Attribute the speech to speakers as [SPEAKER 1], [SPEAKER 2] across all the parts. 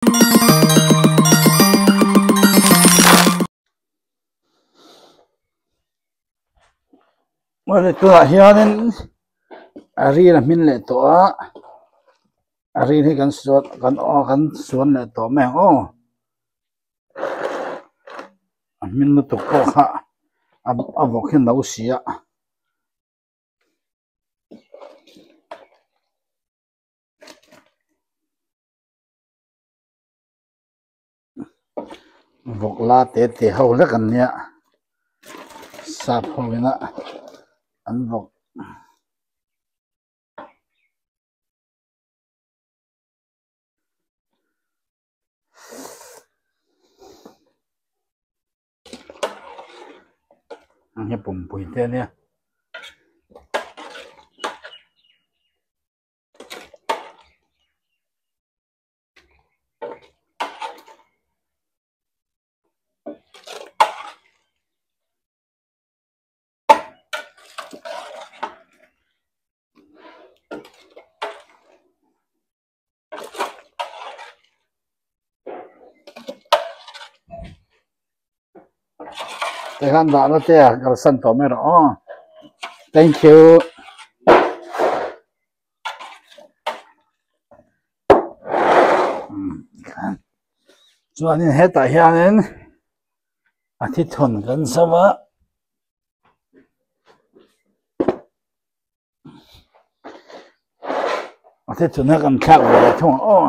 [SPEAKER 1] Awle tunah hianin a ril a hmin leh tawh a a ril hi kan suan kan aw kan suan leh tawh mai ang aw a hmin lutuk pawh kha a vawk hi a no si a. Vawk la te te ho hlek an nia sap ho ina an vawk Ang hi pumpui te ania. Tikhan dah na te a kalsan tawh mai rawh aw thank you. Chuanin hetah hianin a thithawn kan zo a. A thithawn hi kan thlak ve leh thung ang aw.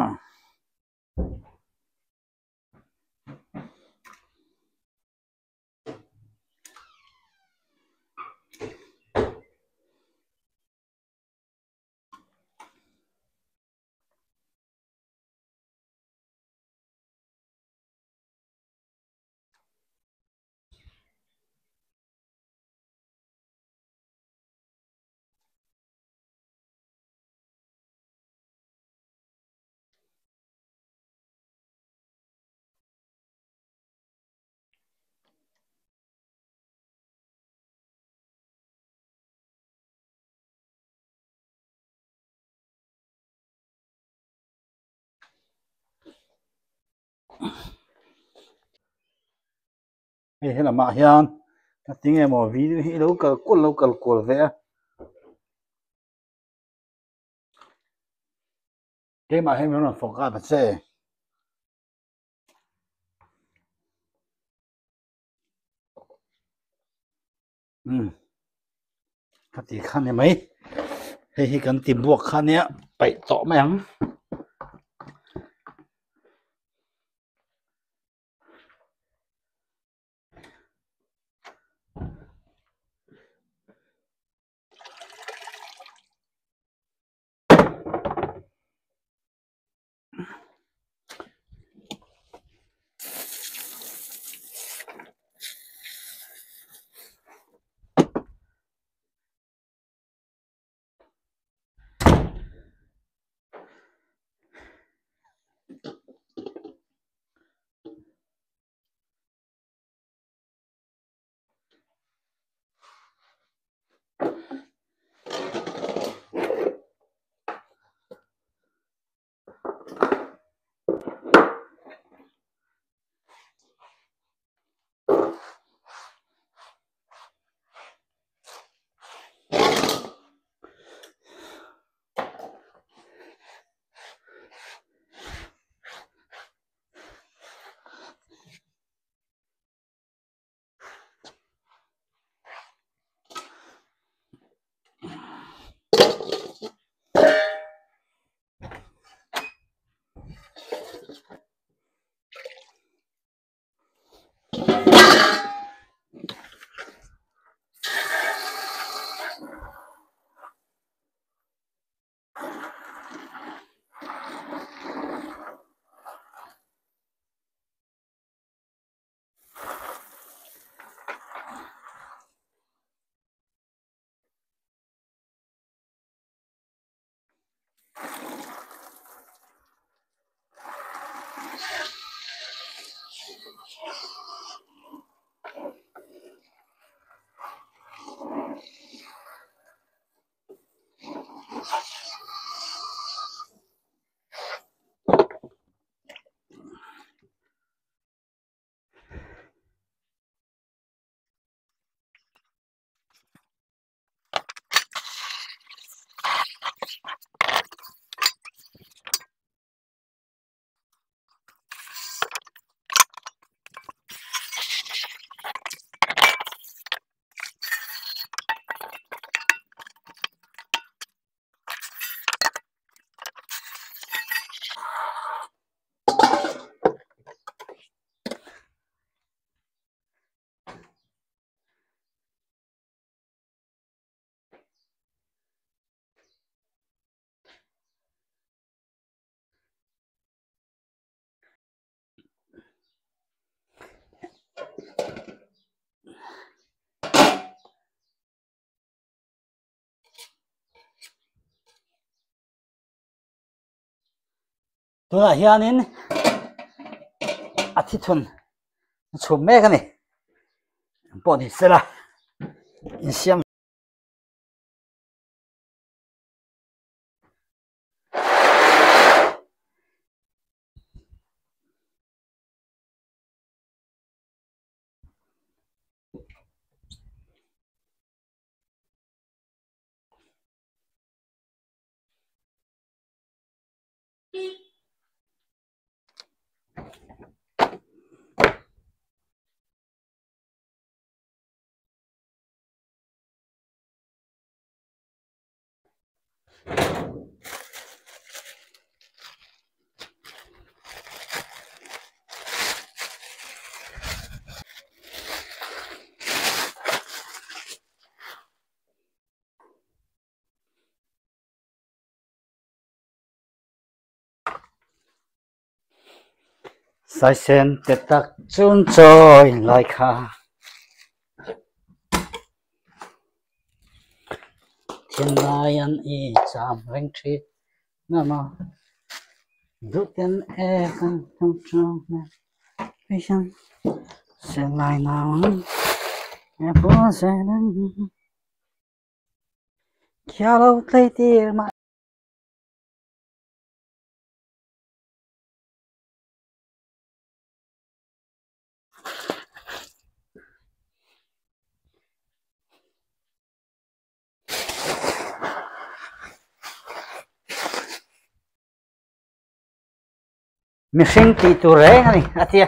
[SPEAKER 1] Hei he lamah hian ka ti nge maw video hi lo kal kual lo kal kual ve a keimah hian min rawn fawk a ta che. Umm ka ti kha ni mai hei hi kan ti buak kha nia paih tawh mai ang. Tunah hianin a thithun chhum mek a ni pawh ni sela insiam. Saisen te tak chun chawi lai kha thinlai an i cham reng thin nama duhten e kan hmu thin senlai nang e pawh zel ang. Khiah lo tlei tir mah. Mihring tih tur reng a ni a tia.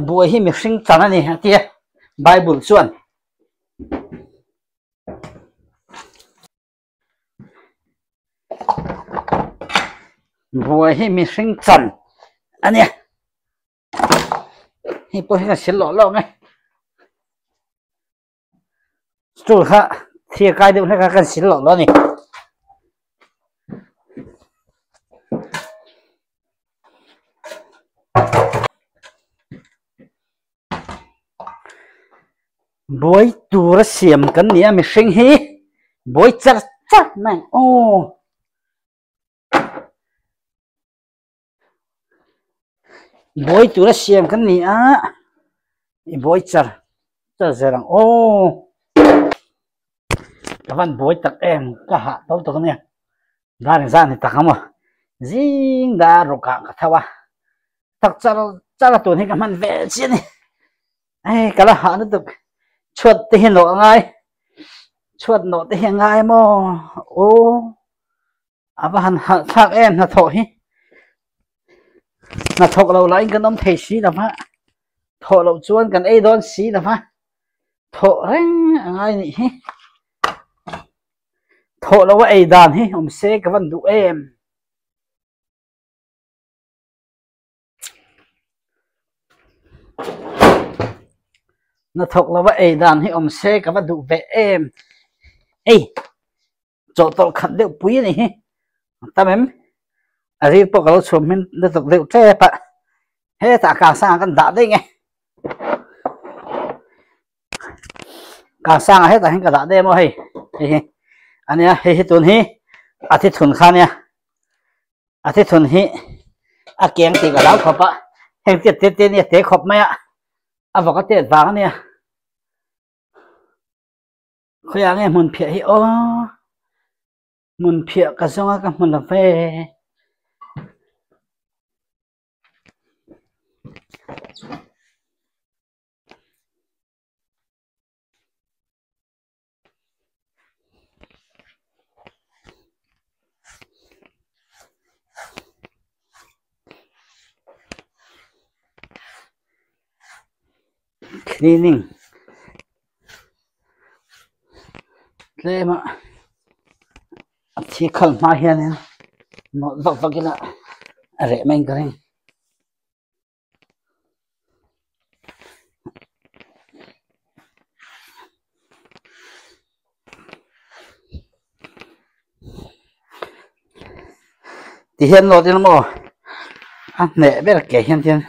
[SPEAKER 1] Buai hi mihring chan a ni a tia Bible chuan. Buai hi mihring chan a nia. Hei pawh hi ka sil lawh lawh mai. Stool kha thir kai deuh hlek a kan sil lawh lawh a ni. Buai tura siam kan ni a mihring hi buai char char mai aw. Buai tura siam kan ni a i buai char char zel ang aw. Ka van buai tak em ka hah to tak ania dar engzah ni tak ang maw zing dar ruk ah ka tho a tak char char a tun hi ka hman ve chiah a ni hei ka la hah lutuk chhuat te hi nawh a ngai chhuat nawh te hi a ngai maw aw. A va han halh thlak em hnathawh hi hnathawk lo lahin kan awm thei si lova thawh loh chuan kan ei dawn si lova thawh reng a ngai nih hi thawh loh a ei dan hi awm se ka van duh em. Hnathawk lova ei dan hi awm se ka va duh ve em ei. Chawhtawlh khat deuh pui a ni hi a tam em a ril pawh ka lo chhuam hmin lutuk deuh tep a hetah kang sangah kan dah daih nge kang sangah hetah hian ka dah daih emaw hei hei hi ania hei hi tun hi a thi thun kha ania a thi thun hi a keng tih ka hlau khawp a heng te te te ania te khawp mai a a vawk a tet vang ania. Khawiah nge hmun phiah hi aw hmun phiah ka zawng a ka hmu lo ve. Cleaning tlem a a thi khal hma hianin nawlh vak vak ila a reh mai in ka ring. Ti hian nawt ila maw a hneh ber ke hian hian.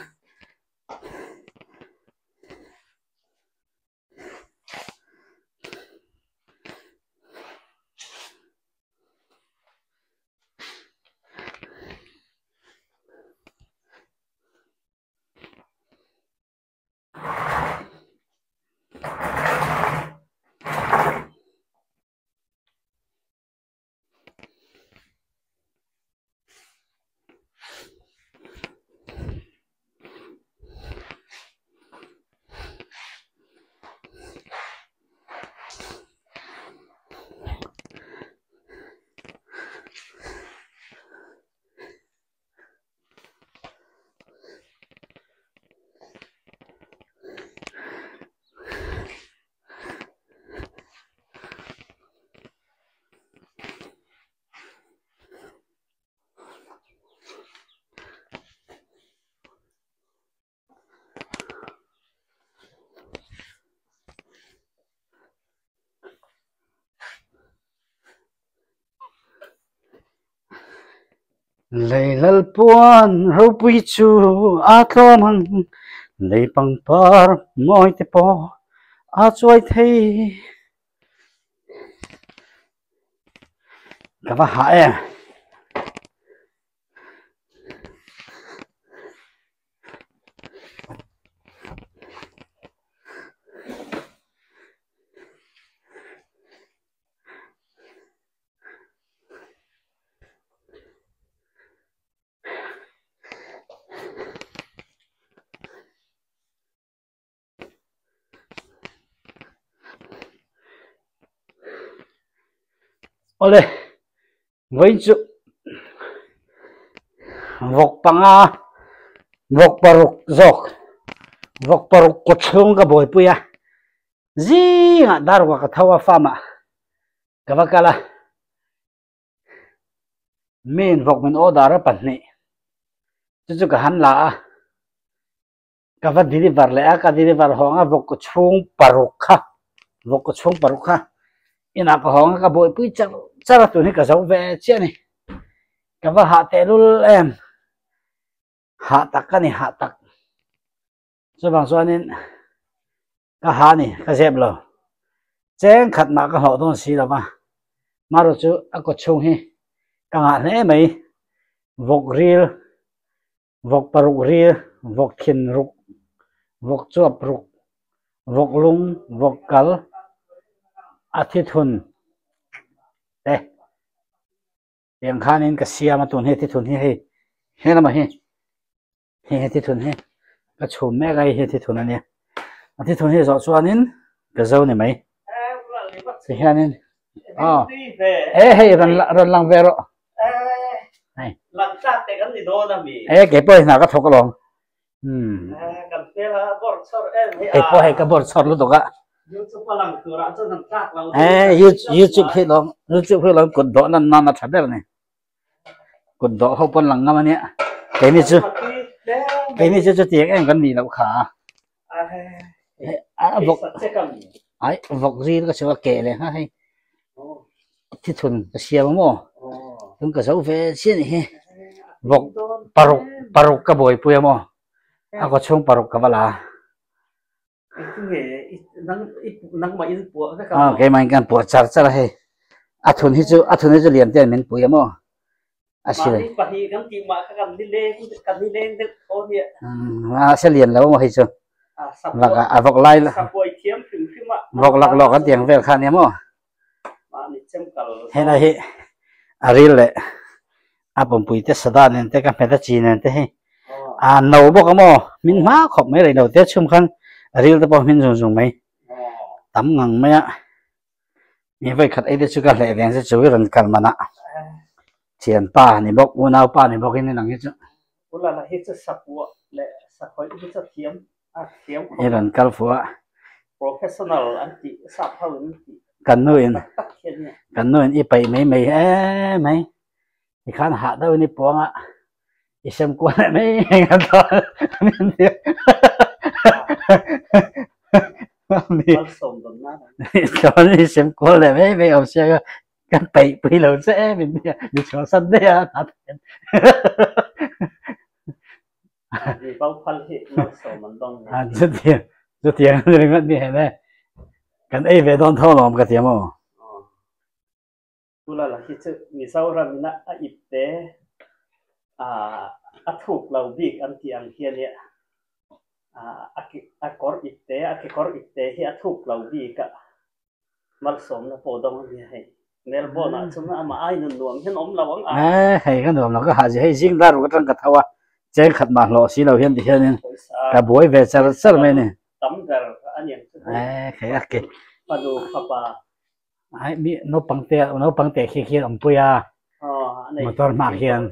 [SPEAKER 1] Lei lalpuan ropui chu a tlawm ang, lei pangpar mawi te pawh a chuai thei. Ka va hah em. Awle vawiin chu vawk panga vawk paruk zawk vawk paruk kawt chhung ka buaipui a zingah darua ka tho a farm ah ka va kal a. Main vawk min order a pahnih chu chu ka han la a ka va deliver leh a ka deliver hawng a vawk chhung paruk kha vawk chhung paruk kha inah ka hawng a ka buaipui char char a tun hi ka zo ve chiah a ni ka va hah tehlul em hah tak a ni hah tak chuvang chuanin ka ha a ni ka zep lo cheng khat mah ka hlawh dawn si lo va marawh chu a kaw chhung hi ka ngah hle mai vawk ril vawk paruk ril vawk thin ruk vawk chuap ruk vawk lung vawk kal a thi thun te tiang khanin ka siam a tun hi thi thun hi hei he lamah hi. Hei he thithun hi ka chhum mek a hei hi thithun a nia a thithun hi zawh chuanin ka zo ni mai tihianin aw e hei rawn rawn lang ve rawh hei e kei pawh hi hna ka thawk alawm umm kei pawh hei ka bawr chhawr lutuk a e youtube hi lawm youtube hi lawm kut dawh nan nan a tha ber a ni. Kut dawh ho pawn lang ngam a nia keini chu keini chu chutiang em kan nih loh kha a vawk ai vawk ril ka chhuak a keh leh ngha hei thithun ka siam a maw tum ka zo ve chiah a nih hi vawk paruk paruk ka buaipui a maw a kaw chhung paruk ka va la a. Aw keimah in kan puah char char a hei a thun hi chu a thun hi chu lian te min pui a maw a si a se lian lo maw hei chu vak a vawk lai vawk lak lawk an tiang vel kha ania maw helai hi a ril leh a pumpui te sada nen te ka hmet a chi nen te hei a no bawk a maw hmin hma khawp mai rei lo te chhum khan a ril te pawh hmin zung zung mai tam ngang mai a mi vawi khat ei te chu ka hleh veng che chu i rawn kal man ah thianpa ni bawk unaupa ni bawk in inang hi chu I rawn kal fuh a. Kan nu in kan nu in i paih mai mai em mai tikhan hah deuh in i puang a i sem kual leh mai mai a chuan i sem kual leh mai mai awm sia Kan peih pui lo che em in nia mi chhuah san daih a ta ten.
[SPEAKER 2] Mi bo phal hi malsawm an dawng ni.
[SPEAKER 1] A chutiang chutiang ani ringawt ni hen e. Kan ei ve dawn tho alawm ka ti a maw.
[SPEAKER 2] Tula la hi chu Mizoram ina a ip te a thuk lo bik an tih ang hi ania. A kawr ip te a kekawr ip te hi a thuk lo bik a. Malsawmna pawh dawng a nia hei. Melbourne ah chuan amah ai nun nuam hian awm lo ang a.
[SPEAKER 1] E hei ka nuam lo ka hah zia hei zing dar ruk atang ka tho a cheng khat mah hlawh si lo hian ti hianin ka buai ve char char mai a ni.
[SPEAKER 2] Tam ber a niang chu
[SPEAKER 1] hei. E hei a ke.
[SPEAKER 2] Fanu fapa.
[SPEAKER 1] Ai mi naupang te naupang te khi khian awm pui a. Motor hmah khian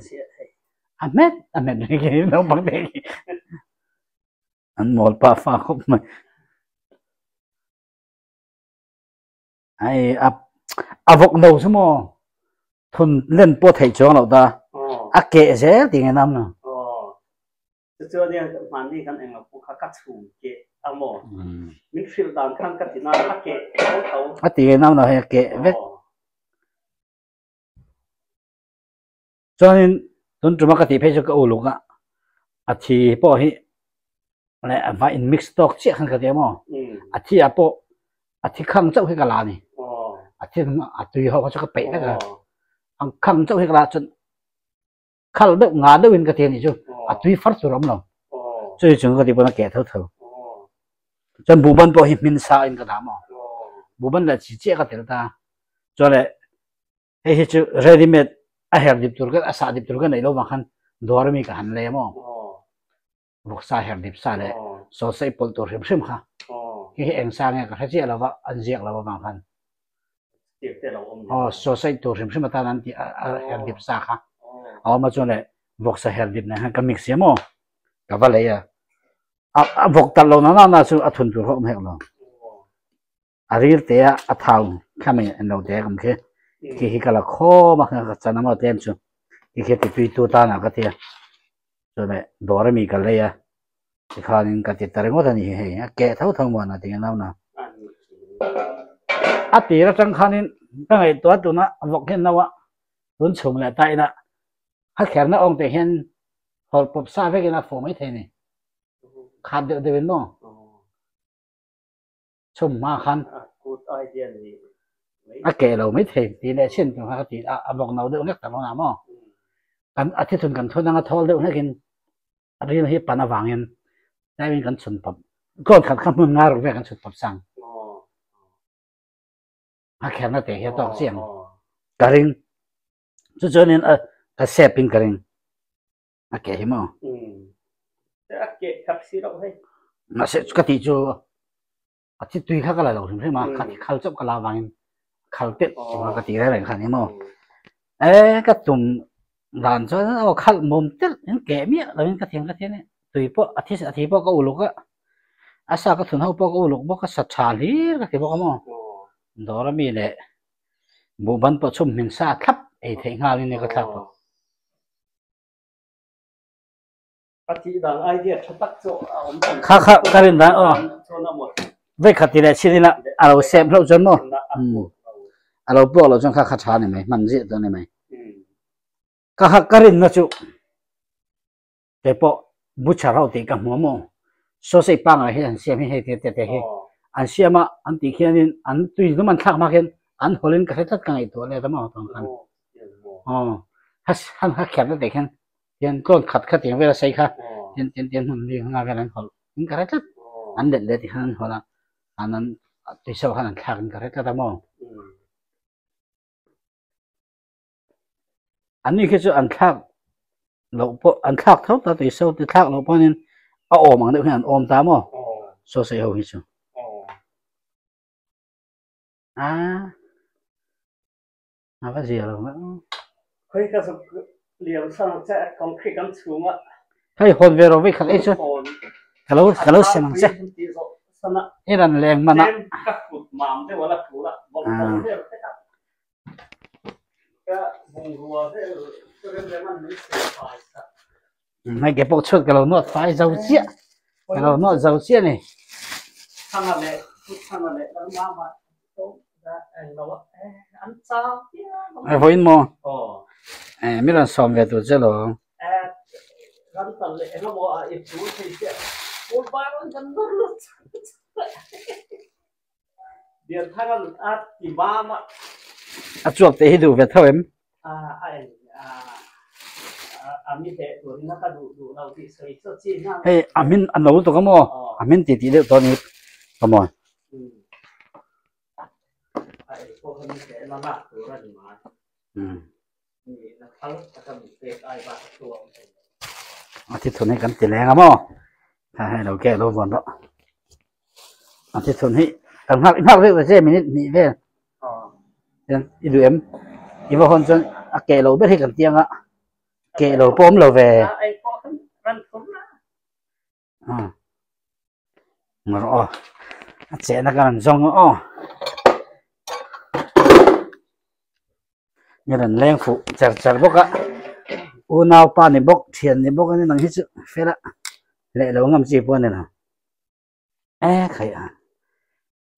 [SPEAKER 1] a hmet a hmet mai khi naupang te khi an mawl pah fa khawp mai. Hei a a vawk no chu maw thun len pawh theih chuang loh ta a keh zel tih nge nam lo.
[SPEAKER 2] Chu chu ania hmanni kan englo pawh kha ka chhum keh a maw min hrilh dan khan ka ti nan a keh tho tho.
[SPEAKER 1] A ti nge nam lo hei a keh vek. Chuanin. Tun tuma ka tih phei chu ka uluk a, a thi pawh hi leh a vai in mix tawk chiah khan ka ti a maw? A thi ah pawh a thi khang chauh hi ka la a ni. A thi a tui ho kha chu ka peih vek a. Ang khang chauh hi ka la chuan khal deuh nga deuh in ka ti a nih chu. A tui far tur a awm lo. Chumi chung ka tih pawn a keh tho tho. Chuan buhban pawh hi hmin sa in ka dah maw? Buhban leh chi chiah ka tel ta. Chuan leh Hei hi chu ready made a her dip tur a sah dip tur ka neih lo vang khan dawr ami ka han lei a maw? Vawksa her dip sa leh sausage pawlh tur hrim hrim kha. Hei hi eng sa nge ka hre chiah lo va, an ziak lo avang khan. Aw sausage tur hrim hrim atan an tih a her dip sa kha. A awm a chuan leh vawksa her dip nen khan ka mix hi a maw? Ka va lei a. A vawk talh lo na na chu a thun tur kha a awm hek lo. A ril te a a thau thlam in an lo dek ang khi khi hi ka la khawm a ka chan amaw tlem chu khi khi ti tui tu tan ah ka tia chuan leh dawr ami ka lei a tikhanin ka ti ta ringawt a ni hi hei a keh tho tho maw na tinge nau na a tir atang khanin ka ngaihtuah tuna vawk hian no a tun chhung leh ta ina a kherna awng te hian hawlh pawp sa vekin a fuh maithei a ni khat deuh deuh in maw. Chhum hma khan a keh lo mai thei tih leh chin tur kha ka ti a, a vawk no deuh hlek tak lo maw? Kan a thithun kan thun anga thawl deuh hlekin a ril hi pan avangin tlaiin kan chhun pawp kawn khat kha hmun ngai ruk vel kan chhut pawp sang. A kherna te hi a tawk chiang ka ring. Chu chuanin a ka sep in ka ring. A keh hi maw?
[SPEAKER 2] A keh tak si loh hei.
[SPEAKER 1] Mahse ka tih chu a thi tui kha ka la lo hrim hrim a, kha thi khal chauh ka la avangin khal telh tura ka ti reng reng kha ni maw? E ka tum dan chuan aw khalh mum telh in keh miah lo in ka thiam ka thiam e. Tui pawh a thi a thi pawh ka uluk a, a sa ka thun ho pawh ka uluk bawk a, sa tha hlir ka ti bawk a maw? Dawr ami leh buhban pawh chhum hmin sa thlap ei theih nghalin nia ka thlak tawh. Kha kha ka rin dan aw vekhat ti leh chhin ila a lo sep hlauh chuan maw a lo puak loh chuan kha kha tha ni mai hman ziah chu a ni mai ka kha ka rinna chu kei pawh butcher ho tih ka hmu a maw sausage pangngai hi an siam hi hei te te hi an siam a an tih khianin an tui hnum an thlak hma khian an hawlin ka hre tlat ka ngaihtuah let a maw tawng khan. Aw han ha kher na te khian hian tlawn khat kha tiang vel a sei kha tin tin tin hmun ri nga vel an hawlh in ka hre tlat an let let khan an hawlh a an an tuiso khan an thlak in ka hre tlat a maw an ni khi chu an thlak loh pawh an thlak tho ta tuiso te thlak loh pawhin a awm ang deuh hian an awm ta maw saw sei ho hi chu a A va zia lo mai.
[SPEAKER 2] Khawi ka zuk liam sang che concrete an chhung a.
[SPEAKER 1] Hei hawn ve rawh vei khat ei chu. Ka lo ka lo sem ang che. I ran leng man a.
[SPEAKER 2] Ka kut mam deuh a la thul a. Bawlhhlawh vel vek a. Ka bungrua vel rem rem an min sem fai sak.
[SPEAKER 1] Hei ke pawh chhuat ka lo nawt fai zo chiah. Ka lo nawt zo chiah a ni.
[SPEAKER 2] Thanga leh Thanga leh Lalmama
[SPEAKER 1] Hei vawiin maw? Eh mi rawn sawm ve tur che lo. A chuak te hi duh ve tho em? Hei a hmin a no lutuk a maw? A hmin tih tih deuh tawh a ni ka maw? A thithun hi kan ti leng a maw? Hei lo keh lo vawn rawh. A thithun hi kan nghak nghak vek ta che minute hnih vel. Chuan i duh em? I va hawn chuan a keh lo ber hi kan ti ang a, keh lo pawh awm lo ve. Ngaw aw a chehna ka rawn zawng aw nge rawn leng fuh char char bawk a unau pa ni bawk thian ni bawk a ni nang hi chu fel a leh lo ngam chi pawh a ni lo e khai a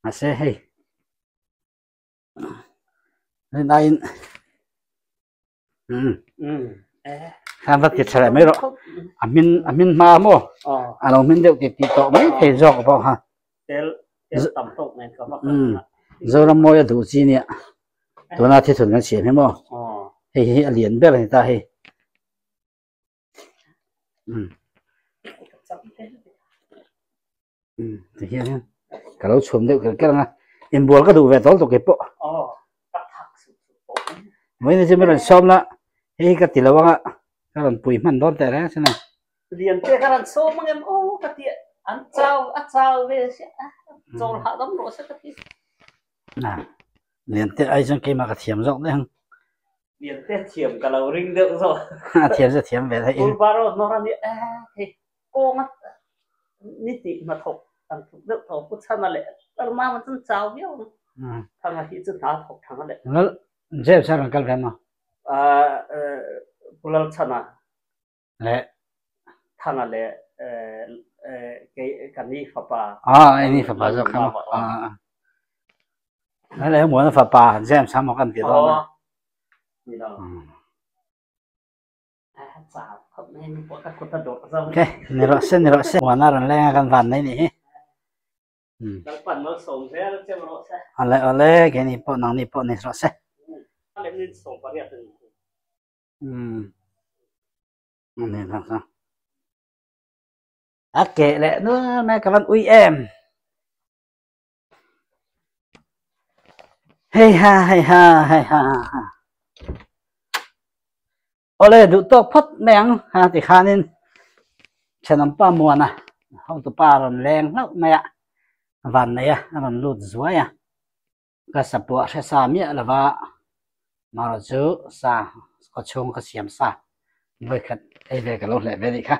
[SPEAKER 1] mahse hei rin aiin. Khan va ti tha leh mai rawh. A hmin a hmin hma maw? A lo hmin deuh ti tih tawh mai thei zawk pawh kha.
[SPEAKER 2] Tel tel tam tawk nen ka va
[SPEAKER 1] kal. Zoram mawi a duh chi nia. Tuna thithun kan siam hi maw? Hei hi a lian ber a ni ta hei. Ti hian ka lo chhum deuh ker ker ang a inbual ka duh ve tawl tawh keipawh vawiin chu min rawn sawm la hei hi ka ti lo ang a ka rawn pui hman dawn teh reng sin a.
[SPEAKER 2] Lian te ka rawn sawm ang em aw ka ti a an chau a chau ve sia a chawl hahdam rawh se ka ti.
[SPEAKER 1] Lian te ai chuan keimah ka thiam zawk daih ang.
[SPEAKER 2] Lian te thiam ka lo ring deuh zawk.
[SPEAKER 1] A thiam chu a thiam ve daih in.
[SPEAKER 2] Wheelbarrow hnawr a nia hei Kawnga ni tih hnathawk kan thuk deuh tho pu chhana leh Lalmama chuan chau viau ang. Thanga hi chu hna thawk thang a leh.
[SPEAKER 1] Lal James a rawn kal ve maw?
[SPEAKER 2] Pu Lalchhana
[SPEAKER 1] leh
[SPEAKER 2] Thanga leh kei ka ni fapa.
[SPEAKER 1] Ah, i ni fapa zawk kha maw? Lal Engmuana fapa James a maw kan ti dawn a.
[SPEAKER 2] Ni lo.
[SPEAKER 1] Ni rawh se ni rawh se muana rawn leng a kan van mai nih hi awle awle keini pawh nangni pawh ni rawh se a keh leh nual mai ka van ui em. Hei ha hei ha hei ha Awle duh tawk phawt mai ang ha ti khanin thenawmpa Muana hotupa a rawn leng hlauh mai a, van nei a a rawn lut zuai a, ka sapuah hre sa miah lova marawh chu sa kawchhung ka siam sa vawikhat ei ve ka lo hleh ve nih kha.